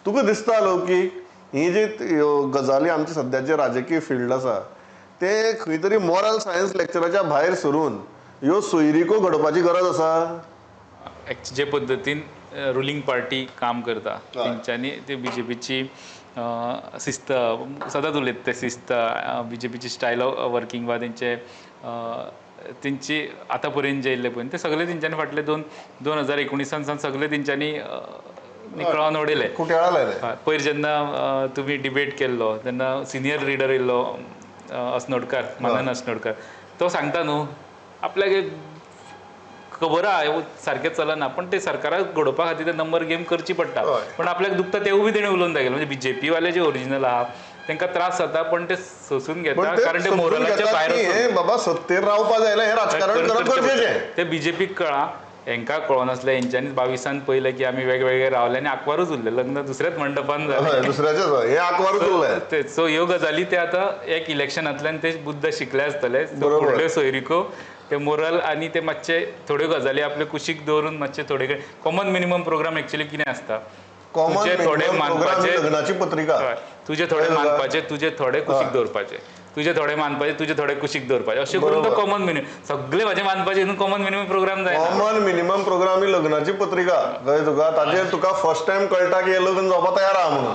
तुका दिसता लौकीक ही जी ह्यो गजाली आमचे सद्याचे राजकीय फिल्ड आसा ते खंय तरी मॉरल सायन्स लेक्चराच्या भायर सरून ह्यो सोयरिको घडोवपाची गरज आसा. जे पद्दतीन रुलींग पार्टी काम करता तेंच्यांनी ते बीजेपीची शिस्त सदांच उलयता ते शिस्त, बीजेपीची स्टायल ऑफ वर्किंग वा तेंचे तेंची आतां पर्यंत जे येयल्ले पळय ते सगळे तेंच्यांनी फाटले 2019 सावन सगळे तेंच्यांनी निकळावन उडयले. कुट्याळा लायले. पयर जेन्ना तुमी डिबेट केल्लो तेन्ना सिनियर लिडर येयल्लो असनोडकार, मानन असनोडकार, तो सांगता न्हू आपल्याक खबर आहा सारकें चलना पण ते सरकाराक घडोवपा खातीर ते नंबर गेम करची पडटा, पण आपल्याक दुखता तेवूय बी तेणें उलोवन दाखयलें. म्हणजे बीजेपी वाले जे ओरिजिनल आहा तांकां त्रास जाता पण ते सोसून घेता कारण ते मोरलाच्या भायर बाबा सत्तेर रावपा जाय हें राजकारण करप गरजेचें. ते बीजेपीक कळ्ळां, हेंकां कळोनासलें. हेंच्यांनी 22 पळयलें की आमी वेगवेगळे रावले आनी आंकवारूच उरले, लग्न दुसऱ्याच मंडपान जालें, दुसऱ्याचेच हे आंकवारूच उरले. ते सो ह्यो गजाली ते आतां एक इलेक्शनांतल्यान ते बुद्द शिकले आसतले. फुडल्यो सोयरिको ते मोरल आनी ते मातशे थोड्यो गजाली आपले कुशीक दवरून मातशे थोडे कॉमन मिनिमम प्रोग्राम एक्चुअली कितें आसता, तुजे थोडे मानपाचे लग्नाची पत्रिका, तुजे थोडे मानपाचे, तुजे थोडे कुशीक दवरपाचे, तुजे थोडे मानपाचे, तुजे थोडे कुशीक दवरपाचे, अशें करून तो कॉमन मिनिमम सगळे म्हाजे मानपाचे कॉमन मिनिमम प्रोग्राम जाय. कॉमन मिनिमम प्रोग्राम ही लग्नाची पत्रिका कळ्ळें तुका, ताजेर तुका फर्स्ट टायम कळटा की हे लग्न जावपा तयार आहा म्हणून.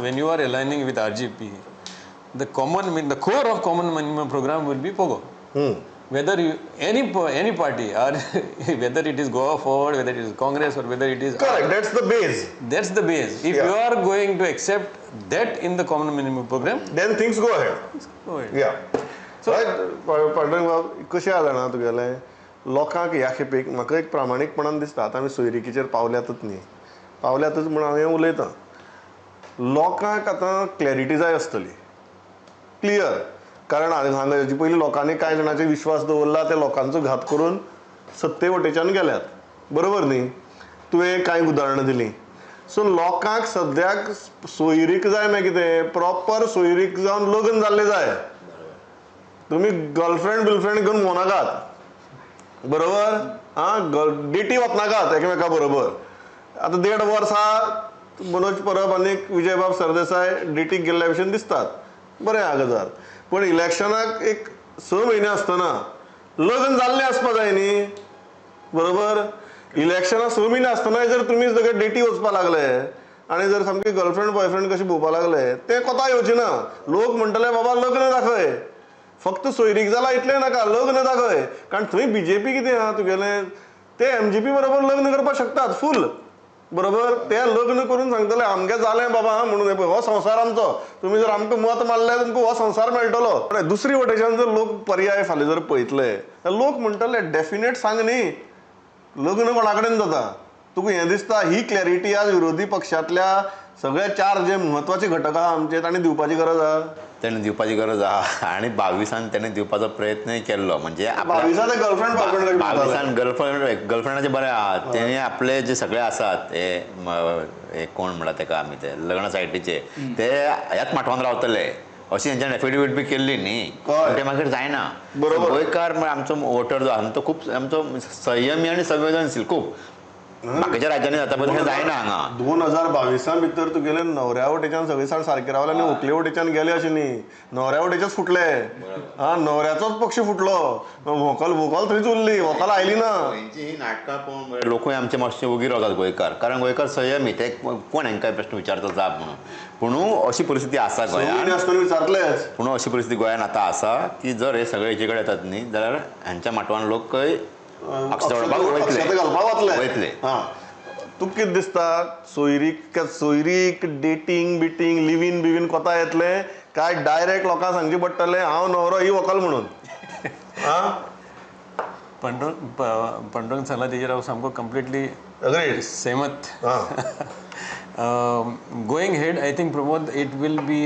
When you are aligning with RGP, the common, the core of common minimum program will be Pogo. Whether you, any party, or whether it is Goa Forward, whether it is Congress, or whether it is... Correct, that's the base. That's the base. If you are going to accept that in the common minimum program, then things go ahead. Go ahead. Yeah. So, Pandurang बाब, कशें आहा जाणा तुगेलें लोकांक ह्या खेपेक म्हाका एक प्रामाणीकपणान दिसता, आतां आमी सोयरिकीचेर पावल्यातच न्ही, पावल्यातच म्हूण हांव हें उलयतां, लोकांक आतां क्लॅरिटी जाय आसतली, क्लियर. कारण हांगा हेजे पयलीं लोकांनी कांय जाणांचेर विश्वास दवरला, ते लोकांचो घात करून सत्ते वटेच्यान गेल्यात, बरोबर न्ही? तुवें कांय उदाहरणां दिलीं. सो लोकांक सद्याक सोयरीक जाय मागीर कितें प्रॉपर सोयरीक जावन लग्न जाल्लें जाय. तुमी गर्लफ्रेंड बिलफ्रेंड घेवन भोंवनाकात, बरोबर? आं, डेटी वचनाकात एकामेका बरोबर. आतां 1.5 वर्सां मनोज परब आनी विजयबाब सरदेसाय डेटीक गेल्ल्या भशेन दिसतात, बरें आहा गजाल. पण इलेक्शनाक एक 6 म्हयने आसतना लग्न जाल्लें आसपा जाय न्ही, बरोबर? इलेक्शनाक 6 म्हयने आसतना जर तुमी सगळे डेटी वचपा लागले आनी जर सामकी गर्लफ्रेंड बॉयफ्रेंड कशी भोंवपा लागले ते कोता येवची ना. लोक म्हणटले बाबा लग्न दाखय, फक्त सोयरीक जाला इतलें नाका, लग्न दाखय. कारण थंय बीजेपी कितें आहा तुगेलें, ते एमजीपी बरोबर लग्न करपाक शकतात फूल, बरोबर? ते लग्न करून सांगतले आमगे जालें बाबा म्हणून, हो संवसार आमचो, तुमी जर आमकां मत मारलें तुमकां हो संवसार मेळटलो. दुसरी वटेच्यान जर लोक पर्याय फाल्यां जर पळयतले जाल्यार लोक म्हणटले डेफिनेट सांग न्ही लग्न कोणा कडेन जाता. तुका हें दिसता ही क्लॅरिटी आज विरोधी पक्षांतल्या सगळे 4 जे म्हत्वाचे घटक आहा आमचे तांणी दिवपाची गरज आहा, ताणें दिवपाची गरज आहा. आनी 22 ताणें दिवपाचो प्रयत्नय केल्लो. म्हणजे 22 गर्लफ्रेंड 22 गर्लफ्रेंडाचें बरें आहा, तेणे आपले जे सगळे आसात हे कोण म्हणटा तेका आमी ते लग्न सायटीचे ते ह्याच माटवान रावतले अशी तेंच्यान एफिडेवीट बी केल्ली न्ही, ते मागीर जायना. बरोबर, गोंयकार आमचो वोटर जो आहा तो खूब आमचो संयमी आनी संवेदनशील, खूब बाकीच्या राज्यांनी जाता पण तशें जायना हांगा. 2022 भितर तुगेले न्हवऱ्या वटेच्यान सगळे जाण सारके रावले आनी व्हंकले वटेच्यान गेले अशें न्ही, न्हवऱ्या वटेच्याच फुटले, आं न्हवऱ्याचोच पक्ष फुटलो, व्हंकल व्हंकल थंयच उरली, व्हंकल आयली ना. ही नाटकां पळोवन लोकूय आमचे मातशे ओगी रावतात गोंयकार, कारण गोंयकार संयमी, ते कोण हांकां प्रश्न विचारता जाप म्हणून. पूण अशी परिस्थिती आसा गोंयांत, विचारलेच. पूण अशी परिस्थिती गोंयांत आतां आसा की जर हे सगळे हेचे कडेन येतात न्ही जाल्यार हांच्या माटवान लोकय घालपाक वतले. हां, तुका कितें दिसता सोयरीक सोयरीक डेटींग बिटींग लिवीन बिवीन कोता येतलें काय डायरेक्ट लोकांक सांगचें पडटलें हांव न्हवरो ही व्हंकल म्हणून? आं, पांडुरंग सांगला तेजेर हांव सामको कंप्लिटली सहमत. Going ahead, I think Pramod, it will be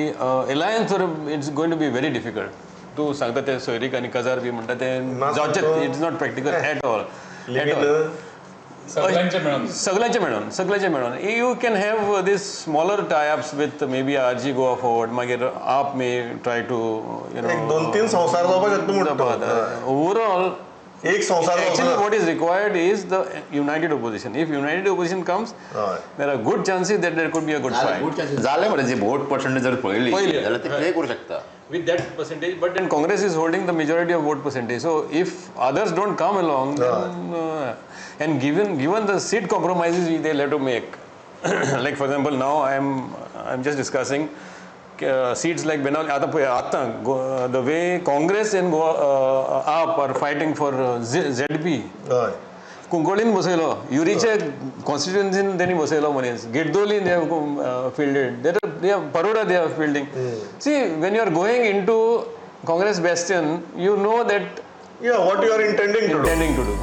alliance or it's going to be very difficult. तूं सांगता ते सोयरीक आनी काजार बी म्हणटा तें जावचें, it's not practical at all. सगळ्यांचे मेळून, सगळ्यांचे मेळून, सगळ्यांचे मेळून you can have this smaller tie ups with maybe RG Goa Forward, मागीर AAP may try to you know 2-3 संवसार जावपाक शकता म्हणटा. ओवरऑल एक संवसार Actually, what is required is the united opposition. If united opposition comes, हय. there are good chances that there could be a good fight. जालें मरे जी वोट पर्संटेज जर पळयली पळयली. जाल्यार ते प्ले करूं शकता. With that percentage, but then Congress is holding the majority of vote percentage. So if others don't come along, then, and given the seat compromises they'll have to make, like for example, now I'm just discussing seats like Benaulim. आतां पळय आतां the way Congress and Goa AAP are fighting for ZP. हय. कुंकळीन बसयलो, युरीचे कॉन्स्टिट्युएन्सीन तेणी बसयलो मनीस, गिरदोलीन they have fielded, they have Paroda they are fielding. See, when you are going into Congress bastion, you know that Yeah, what you are intending to do. Intending to do.